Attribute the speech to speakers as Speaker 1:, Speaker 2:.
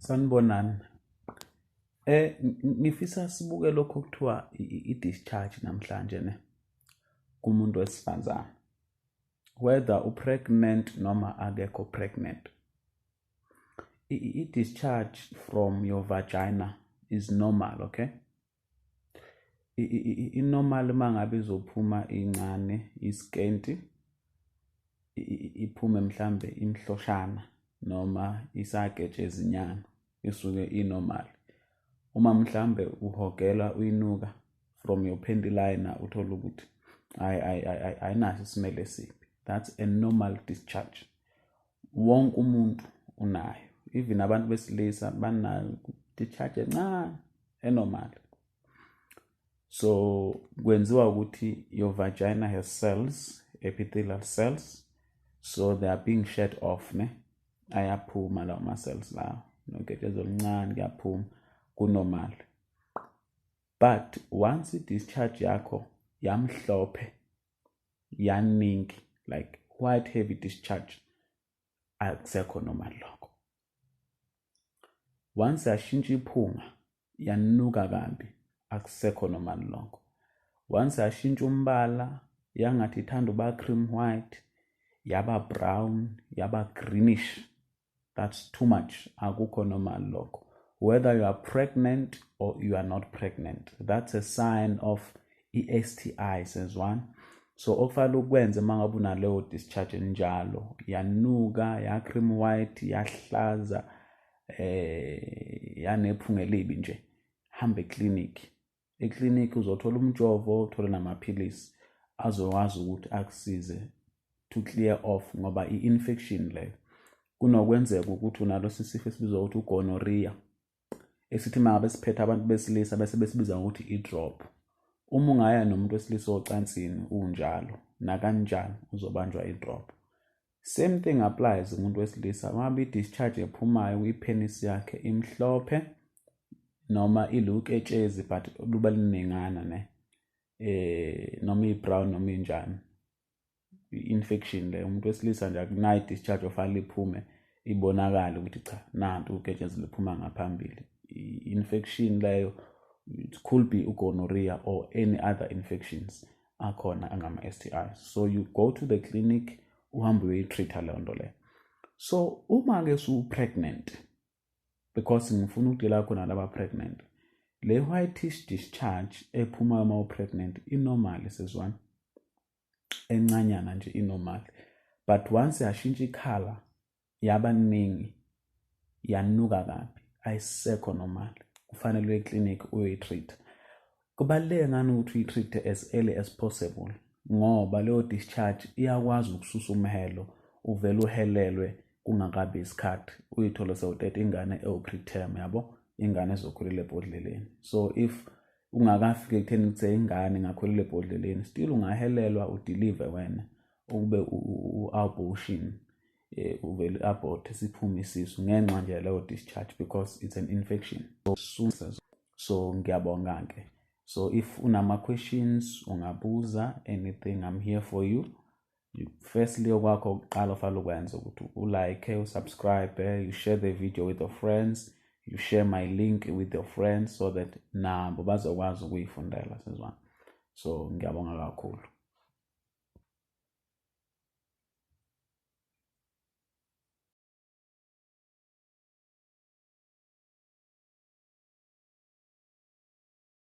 Speaker 1: Sanibonani. Ngifisa sibuke lokho okuthiwa i-discharge namhlanje ne kumuntu wesifazane. Whether u-pregnant noma akekho pregnant. I-discharge from your vagina is normal, okay? I-normal uma ngabe izophuma incane iskenti, iphume mhlambe imhloshana noma isagetshezinyana, isuke i-normal. Uma mhlambe uhogela uyinuka from your panty liner, uthole ukuthi ayinaso isimele esibi, that's a normal discharge. Wonke umuntu unayo, even abantu besilisa banayo discharge encane e-normal. So kwenziwa ukuthi your vagina has cells, epithelial cells, so they are being shed off ne, ayaphuma lawo ma-cells lawo noketshezi oluncane kuyaphuma, ku-normal. But once i-discharge yakho yamhlophe, yaningi, like white heavy discharge, akusekho normal lokho. Once yashintsha iphunga, yanuka kabi, akusekho normal lokho. Once yashintsha umbala, yangathi ithanda uba cream white, yaba brown, yaba greenish, that's too much, akukho normal lokho. Whether you are pregnant or you are not pregnant, that's a sign of i-STI sezwana. So okufanele ukwenze uma ngabe unaleyo discharge enjalo, yanuka, ya cream white, yahlaza, yanephunga elibi nje, hamba eclinic. Eclinic uzothola umjovo, uthole namaphilisi azokwazi ukuthi akusize to clear off, ngoba i-infection leyo. Kunokwenzeka ukuthi unalosi sifo esibizwa ukuthi u-gonorrhea, esithi uma ngabe siphethe abantu besilisa bese besibiza ngokuthi i-drop. Uma ungaya nomuntu wesilisa ocansini unjalo, nakanjani uzobanjwa i-drop. Same thing applies umuntu wesilisa, uma i-discharge ephumayo kwi-penis yakhe imhlophe noma iluketshezi but luba liningana ne, noma i-brown noma injani, i-infection leyo. Umuntu wesilisa nje akunayo i-discharge ofanele iphume ibonakale ukuthi cha, nantu uketshezi liphuma ngaphambili. I-infection leyo, it could be u-gonorrhea or any other infections akhona angama-STIs. So you go to the clinic, uhambe uyoyi-treat-a leyo nto leyo. So uma-ke su-pregnant, because ngifuna uku-deal-a khona laba pregnant, le whitish discharge ephuma uma u-pregnant i-normal sezwana, encanyana nje i-normal. But once yashintsha i-colour, yaba ningi, yanuka kabi, ayisekho normal, kufanele uye eclinic uyoyi-treat. Kubaluleke ngani ukuthi uyi-treat as early as possible? Ngoba leyo discharge iyakwazi ukususa umhelo, uvele uhelelwe kungakabi isikhathi, uyithole sewuteta ingane ewu-preterm, yabo, ingane ezokhulela ebhodleleni. So if ungakafiki ekutheni kuthe ingane ingakhulela ebhodleleni, still ungahelelwa, u-deliver wena, ukube u-abortion, uvele abort, siphume isisu ngenxa nje leyo discharge, because it's an infection. So ngiyabonga ke. So if unama questions, ungabuza anything, I'm here for you. Firstly, okwakho okuqala ofanele ukwenza ukuthi u-like, u-subscribe, you share the video with your friends, you share my link with your friends so that nabo bazokwazi ukuyifundela sezwana. So ngiyabonga kakhulu.